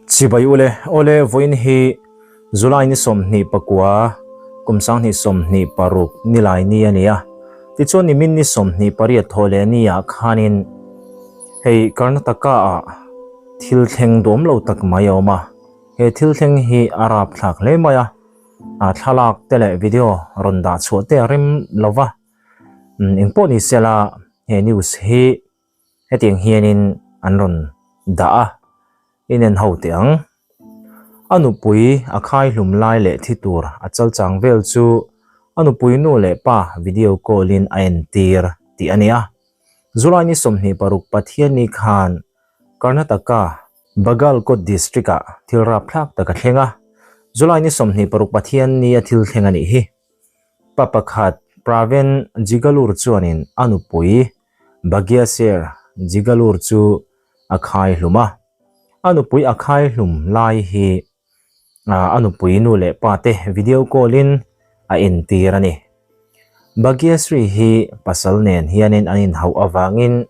Chibai ule, awle vawiin hi July ni 29 kum 2026 nilai ni a ni a. Tichuan nimin ni 28 thaw leh ni ah khanin hei Karnataka ah thil thleng duam lo tak mai a awm a. He thil thleng hi a rapthlak hle mai a, thlalak te leh video rawn dah chhuah te a rem lo va. Engpawh ni sela he news hi hetiang hianin an rawn dah a, inen ho teh ang. A nupui a khai hlum lai leh thi tur a chal chang vel chu a nupui nu leh pa video call in a entir tih a ni a. July ni 26 Pathianni khan Karnataka Bagalkot district ah thil rapthlak tak a thleng a, July ni 26 Pathianni a thil thleng a nih hi. Pa pakhat Praveen Jigalur chuanin a nupui Bhagyasher Jigalur chu a khai hlum a. A nupui a khai hlum lai hi a nupui nu leh pa te video call in a entir a ni. Bhagyashree hi pasal nen hianin an inhauh avangin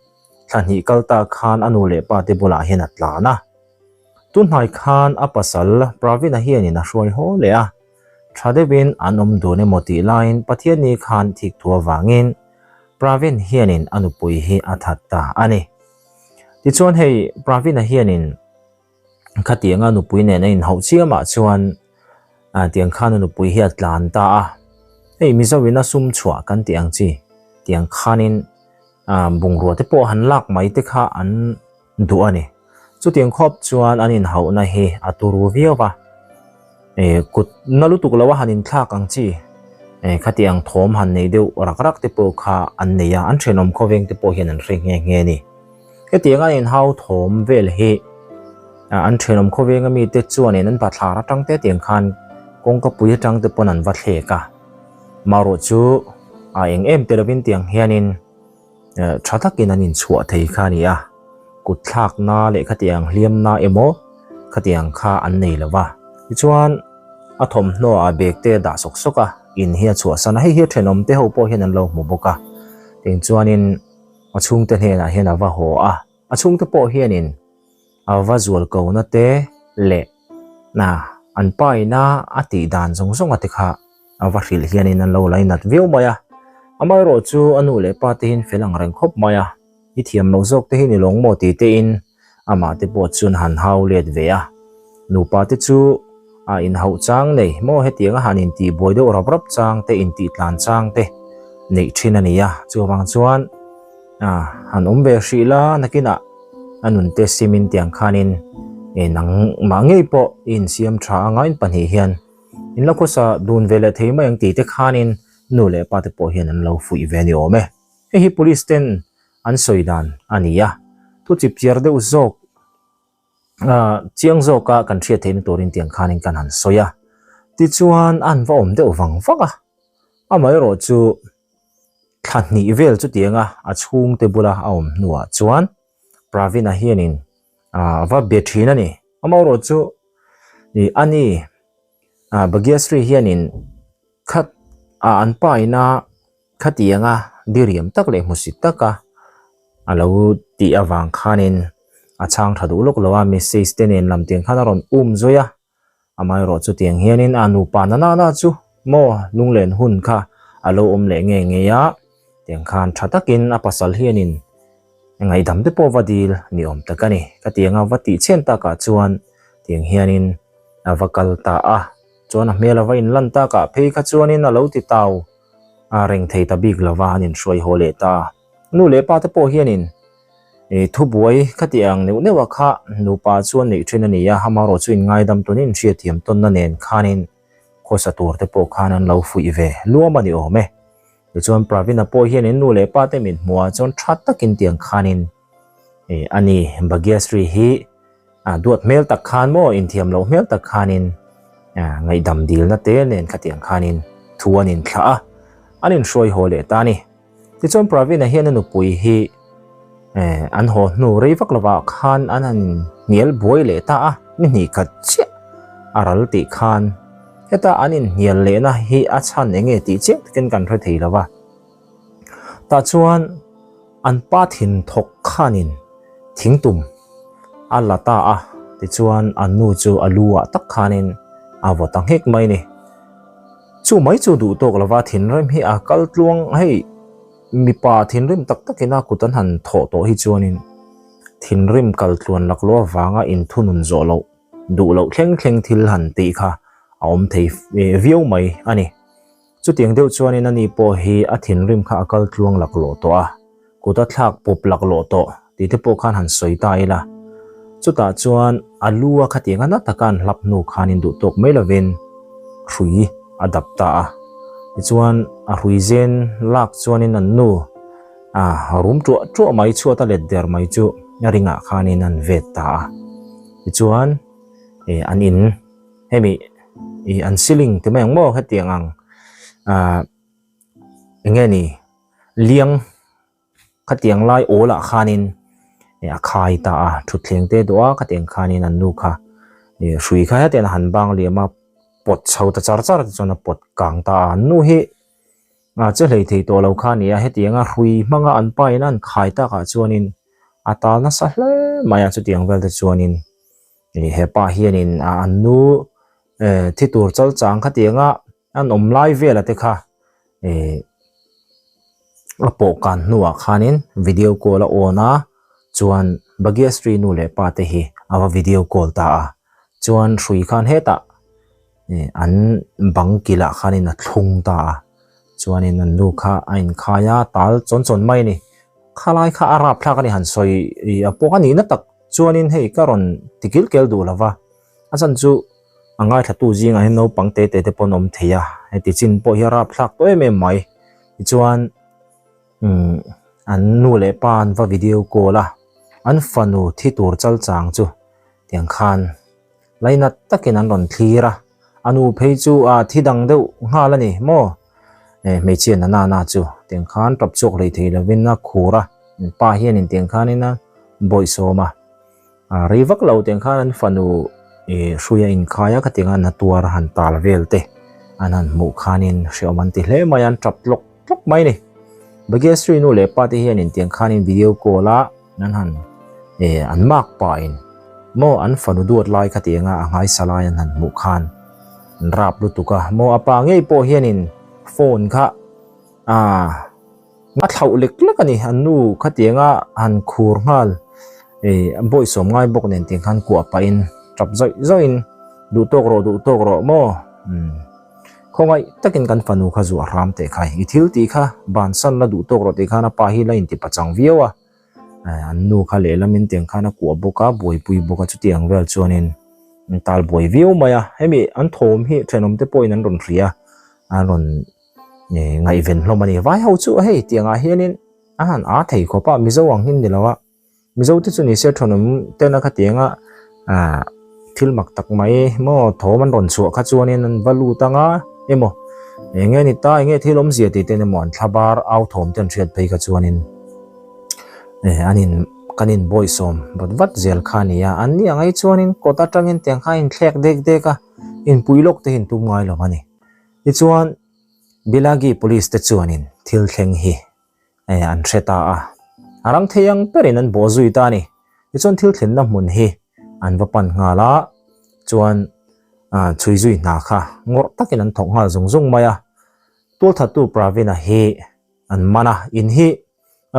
thla hnih kal ta khan a nu leh pa te bulah hian a tlan a. Tunhnai khan a pasal Praveen-a hianin a hruai haw leh a. Tha deuhin an awm dun emaw tih laiin Pathianni khan thik thu avangin Praveen hianin a nupui hi a that ta a ni. Tichuan hei Praveen-a hianin khatianga nupui nen a inhauh chiamah chuan tiang khan a nupui hi a tlan ta a. Hei Mizoin a sum chhuah kan tih ang chi tiang khanin bungrua te pawh han lak mai te kha an duh a ni. Chutiang khawp chuan an inhauhna hi a turu viau va, eh kut na lutuk lo a han inthlak ang chi, eh khatiang thawm han nei deuh rak rak te pawh kha an nei a, an thenawm khawveng te pawh hian an hre nghe nghe a ni. Hetiang an inhau thawm vel hi an thenawm khawveng ami te chuanin an bathlar atang te tiang khan kawngka pui atang te pawn an va thlek a, marawh chu a eng em te lovin tiang hianin Tha takin an inchhuah thei kha a ni a, kut thlakna leh khatiang hliamna emaw khatiang kha an nei lo va. Tichuan, a thawmhnaw ah bag te a dah sawk sawk a, in hi a chhuahsan a, hei hi a thenawm te ho pawh hian an lo hmu bawk a. Tiang chuanin a chhungte hnenah hian a va haw a, a chhungte pawh hianin a va zual kona te leh na an pa ina a tih dan zawng zawng a te kha a va hrilh hianin an lo lainat viau mai a. Amaherawh chu a nu leh pa te hian fel ang reng khawp mai a, i thiam loh zawk te hi ni lawng maw ti tein amah te pawh chuan han hau let ve a. Nupa te chu a inhauh chang nei maw hetiang a han intih buai deuh rap rap chang te intih tlan chang te neih thin a ni a, chuvang chuan A, han awm ve hrih la, nakinah a nunte simin tiang khanin e nangmah ngei pawh i insiam tha anga in pahnih hian in la khawsa dun ve leh thei mai ang tih te khanin nu leh pa te pawh hian an lo fuih ve a ni awm e. Hei hi police ten an sawi dan a ni a, thu chip chiar deuh zawk chiang zawka kan hriat theihna turin tiang khanin kan han sawi a, tichuan an va awm deuh vang vang a, amaherawhchu Thla hnih vel chutianga a chhungte bula a awm hnuah chuan Pravina hianin a va be thin a ni. Amaherawh chu a ni Bhagyashree hianin khat an pa ina khatianga diriam tak leh hmusit taka a lo tih avang khanin a chhang tha duh lawk lo a, message te nen lam tiang khan a rawn um zui a. Amaherawh chutiang hianin a nupa na na na chu maw lunglen hun kha a lo awm leh ngei ngei a, tiang khan tha takin a pasal hianin ngaihdam te pawh va dil ni awm tak a ni. Ka tianga va tih chhen takah chuan tiang hianin a va kal ta a, chuan a hmel a va inlan takah phei kha chuanin a lo ti tau a reng thei ta bik lova an inhruai haw leh ta. Nu leh pa te pawh hianin I thubuai khati ang neuh neuh a kha nupa chuan neih thin a ni a, amaherawh chu inngaidam tawnin hriatthiam tawnna nen khanin khawsa tur te pawh khan an lo fuih ve luam a ni awm e. Tichuan Pravina pawh hian in nu leh pa te min hmuh ah chuan tha takin tiang khanin i a ni Bhagyashree hi a duat hmel tak khan maw inthiam loh hmel tak khanin ngaihdam dilna te nen khatiang khanin thu an inthlah a, an inhruai haw leh ta a ni. Tichuan Pravina hian a nupui hi an haw hnu rei vak lovah khan an han hnial buai leh ta a, ni hnih khat chiah a ral tih khan heta an inhnial lehna hi a chhan eng nge tih chiang takin kan hre thei lo va. Tah chuan an pa thin thawk khanin thingtum a la ta a. Tichuan an nu chu a lu ah tak khanin a vaw ta nghek mai ni. Chu mai chu duh tawk lova thinrim hi a kal tluang hei mipa thinrim tak takin a kut an han thawh tawh hi chuanin thinrim kal tluan laklawh avanga inthunun zawh loh duh loh thleng thleng thil han tih kha a awm thei viau mai a ni. Chutiang deuh chuanin ani pawh hi a thinrim kha a kal tluang laklawh tawh a, kut a thlak pup laklawh tawh tih te pawh khan han sawi ta ila. Chutah chuan a lu a khatiang a na taka an hlap hnu khanin duh tawk mai lovin hrui a dap ta a. Tichuan a hrui zen lak chuanin an nu a rum tuah tuah mai chhuat a let der mai chu a ringah khanin an vet ta a. Tichuan an in hemi ih an ceiling ti mai ang maw hetiang ang ah eng nge ni liang khatiang lai awl ah khanin ih a khai ta a thutthleng te duh a khatiang khanin an nu kha ih hrui kha hetiang a han bang liam a pawt chho ta char char te chuan a pawt kang ta a an nu hi ah che hlei thei tawh lo kha a ni a hetiang a hrui hmanga an pa in a an khai takah chuanin a tal nasa hle mai a chutiang vel te chuanin. Ih hepa hianin a an nu eh thi tur chal chang khatianga an awm lai vela te kha ih a pawh kan hnuah khanin video call a on a chuan Bhagyashree nu leh pa te hi a va video call ta a chuan hrui khan hetah ih an bang kilah khanin a thlung ta a chuanin an nu kha a inkhai a tal chawn chawn mai a ni khalai kha a rapthlak a ni han sawi ih a pawh a nihna tak. Chuanin hei ka rawn ti kil kel duh lova, a chan chu a ngaithlatu zingah hian naupang te te te pawh an awm thei a, heti chin pawh hi a rapthlak tawh em em mai. Tichuan umm an nu leh pa an va video call a, an fanu thi tur chal chang chu tiang khan lainat takin an rawn thlir a, a nu phei chu a thi dang deuh nghal a ni maw? Hmeichhia na na na chu tiang khan tap chhuak hlei thei lovin a khur a, an pa hianin tiang khanin a bawihsawm a, rei vak lo tiang khan an fanu hrui a inkhai a khatiang a na tuar a han tal vel te an han hmuh khanin hrehawm an ti hle mai a, an tap tlawk tlawk mai a ni. Bhagyashree nu leh pa te hianin tiang khanin video call a an han an mark pahin maw an fanu duat lai khatiang a a nghaisa lai an han hmuh khan an rap lutuk a, maw a pa ngei pawh hianin phone kha aaa a thlauh lek lek a ni, an nu khatiang a han khur nghal ih a bawihsawm ngai bawk nen tiang khan kuah pahin tap zawih zawih in duh tawk rawh duh tawk rawh maw umm khawngaih takin kan fanu kha zuah hram teh khai i thil tih kha bansan la duh tawk rawh tih khan a pa hi la inti pachang viau a. An nu kha lehlamin tiang khan a kuah bawk a, buaipui bawk a, chutiang vel chuanin an tal buai viau mai a. Hemi an thawm hi thenawmte pawhin an rawn hria a, an rawn ngaihven hlawm a ni. Vai ho chu hei tiangah hianin a han a thei khawp a, Mizo ang hin ni lo a. Mizo te chu ni se thenawm tena khatianga thil mak tak mai maw thawm an rawn chhuah kha chuanin an va lut ang a emaw eng nge ni ta eng nge thil awmzia tih ten emaw an thla bar au thawm te an hriat phei kha chuanin eh an in kan in bawisawm vat vat zel kha a ni a an ni ang ai chuanin kawt atangin tiang kha a inthlek dek dek a inpui lawk te hi an tum ngai lo a ni tichuan Bilagi police te chuanin thil thleng hi eh an hre ta a, a rang thei ang berin an bawh zui ta a ni. Tichuan thil thlenna hmun hi an va pan nghal a, chuan ah chhui zui hna kha ngawrh takin an thawk nghal zung zung mai a. Tualthattu Pravina hi an man a, in hi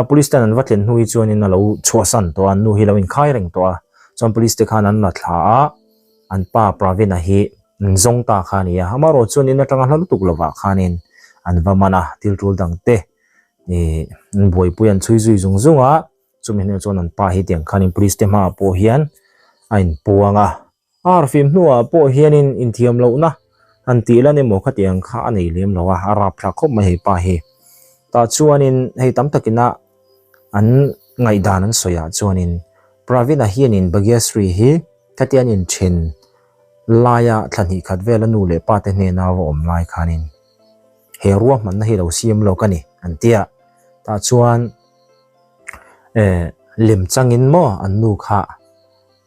police ten an va thlen hnu hi chuanin a lo chhuahsan tawh a, an nu hi lo inkhai reng tawh a, chuan police te khan an la thla a, an pa Pravina hi an zawng ta kha a ni a, amaherawh chuan in atanga hla lutuk lovah khanin an va man a, thil tul dang te ih an buaipui an chhui zui zung zung a, chumi hnuah chuan an pa hi tiang khanin police te hmaah pawh hian a inpuang a, a harfim hnuah pawh hianin inthiam lohna han tih lan emaw khatiang kha a nei lem lo a, a rapthlak khawp mai hei pa hi. Tah chuanin hei tam takina an ngaihdan an sawiah chuanin Pravina hianin Bhagyashree hi khatian inthen laia thla hnih khat vela nu leh pa te hnena va awm lai khanin he ruahmanna hi lo siam lawk a ni an ti a, tah chuan eh lem changin maw an nu kha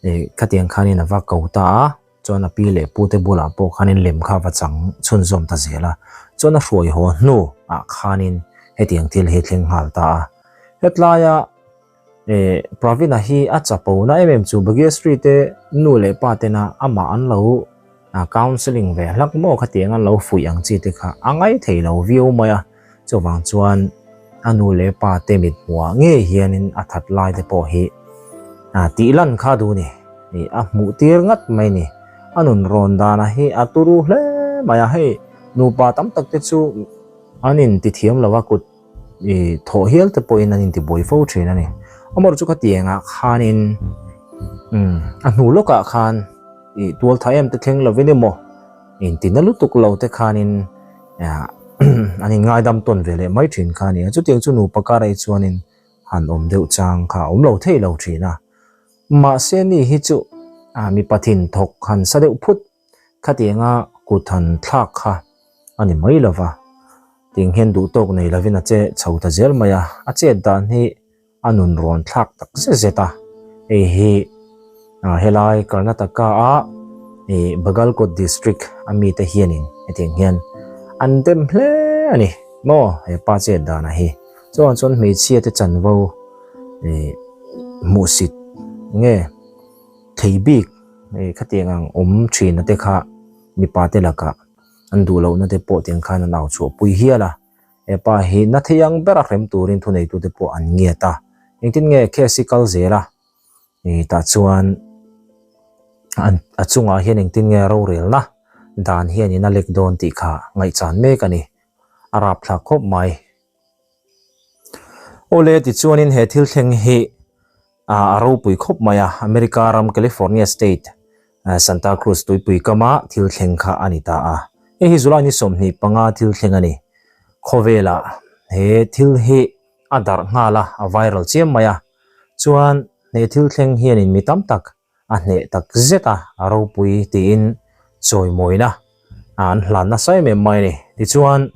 eh khatiang khanin a va ko ta a, chuan a pi leh pu te bulah pawh khanin lem kha a va chang chhunzawm ta zel a, chuan a hruai haw hnu ah khanin hetiang thil hi thleng nghal ta a, hetlaia. Eh, Pravina hi a chapo na em em chu Bhagyashree te nu leh pa tena amah an lo counselling ve hlak maw khatiang an lo fuih ang chi te kha a ngai thei lo viau mai a, chuvang chuan a nu leh pa te mit hmuhah ngei hianin a that lai te pawh hi tih lan kha duh ni, a hmuh tir ngat mai ni, a nun rawn dana hi a turu hle mai a, hei nupa tam tak te chu an inti thiam lo a kut. I thawh hial te pawhin an intibuai fo thin a ni. Amaherawhchu chu khatiangah khanin umm a hnu lawkah khan i tual tha em te thleng lovin emaw intina lutuk lo te khanin an inngaidam tawn ve leh mai thin kha a ni a. Chutiang chu nupa karah hi chuanin han awm deuh chang kha a awm lo thei lo thin a. Mahse ni hi chu mipa thin thawk han sa deuh phut Khatianga kut han thlak kha a ni mai lova, ting hian duh tawk nei lovin a che chho ta zel mai a, a chet dan hi a nun rawn thlak tak zet zet a, hei hi helai Karnataka a ih Bagalkot district a mite hianin hetiang hian an dem hle a ni maw he pa chet dana hi, chuan chuan hmeichhia te chanvo ih hmuhsit nge. Thei bik hei khatiang ang awm thina te kha mipa te lakah an duh lohna te pawh tiang khan an au chhuah pui hial a, he pa hi na thei ang bera hrem turin thuneitu te pawh an ngiat a, engtin nge case hi kal zel a, ih tah chuan an a chungah hian engtin nge rorelna dan hianin a lek dawn tih kha ngaihchan mek a ni, a rapthlak khawp mai. Awle tichuanin he thil thleng hi a ropui khawp mai a, America ram California state Santa Cruz tuipui kama thil thleng kha a ni ta a. Hei hi July ni 25 thil thleng a ni. Khawvelah he thil hi a darh nghal a, a viral chiam mai a. Chuan he thil thleng hianin mi tam tak a hneh tak zet a, a ropui tiin chawimawina an hlan nasa em em mai a ni. Tichuan,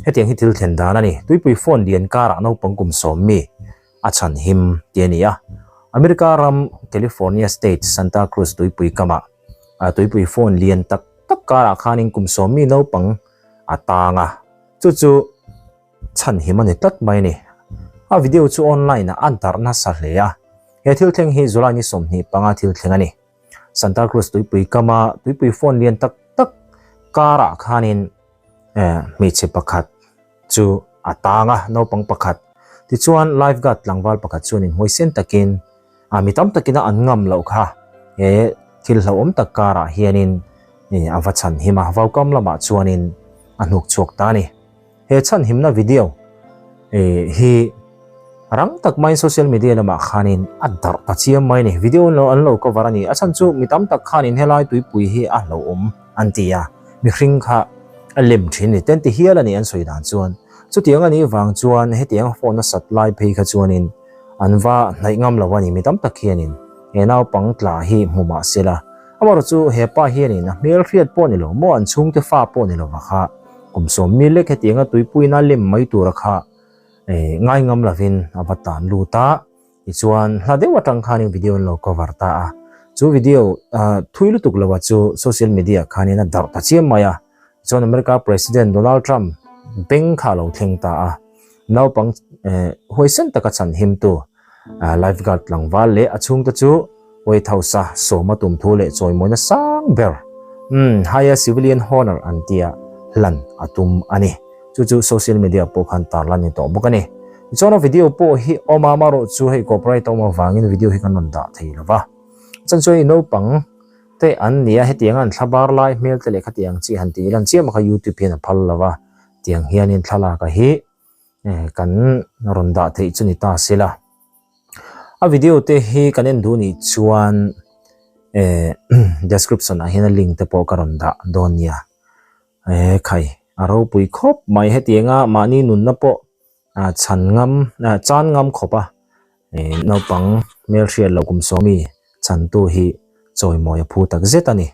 hetiang hi thil thlen dan a ni. Tuipui phone lian karah naupang kum sawm mi a chhan him tih a ni a. America ram California State Santa Cruz tuipui kamah tuipui phone lian tak tak karah khanin kum sawm mi naupang a tang a, chu chu chhan him a ni tlat mai a ni. A video chu online ah a darh nasa hle a, he thil thleng hi July ni 25 thil thleng a ni. Santa Cruz tuipui kama tuipui phone lian tak tak karah khanin hmeichhe pakhat chu a tang a, naupang pakhat. Tichuan lifeguard tlangval pakhat chuanin hawisen takin a mi tam takin a an ngam loh kha he thil hlauhawm tak karah hianin a va chhan him a, vaukam lamah chuanin a hnuk chhuak ta a ni. He chhanhimna video hi rang tak maiin social media lamah khanin a darh ta chiam mai a ni. Video an lo an lo cover a ni. A chhan chu mi tam tak khanin helai tuipui hi a hlauhawm an ti a, mihring kha a lem thin a ni. Ten ti hial a ni an sawi dan chuan. Chutiang a nih vang chuan hetiang phone a sat lai phei kha chuanin an va hnaih ngam lo a ni. Mi tam tak hianin he naupang tla hi hmu mah se la. Amaherawhchu chu he pa hianin a hmel hriat pawh ni lo maw, an chhungte fa pawh ni lova kha kum 10 lek hetianga tuipuina lem mai tura kha ngai ngam lovin a va tan lut a, tichuan hla deuh atang khanin video an lo cover ta a, chu video thui lutuk lova chu social media khanin a darh ta chiam mai a, tichuan America President Donald Trump beng kha a lo thleng ta a, naupang huaisen taka chhanhimtu. Lifeguard tlangval leh a chhungte chu White House-a sawma tum thu leh chawimawina sang ber, umm, highest civilian honour an tia hlan a tum a ni. Chu chu social media pawh khan tarlan ni tawh bawk a ni. Tichuan a video pawh hi awm a, amaherawh chu hei copyright a awm avangin video hi kan rawn dah thei lo va. Chan chuan i naupang te an nia hetiang an thlabar lai hmel te leh khatiang chi han tih lan chiam a kha YouTube hian a phal lo va, tiang hianin thlalak a hi Kan rawn dah theih chu ni ta se la. A video te hi kan en duh nih chuan description ah hian a link te pawh ka rawn dah dawn nia. Khai a ropui khawp mai hetianga mahni nunna pawh chhan ngam chan ngam khawp a naupang hmelhriat loh kum sawmi chhantu hi chawimawi a phu tak zet a ni.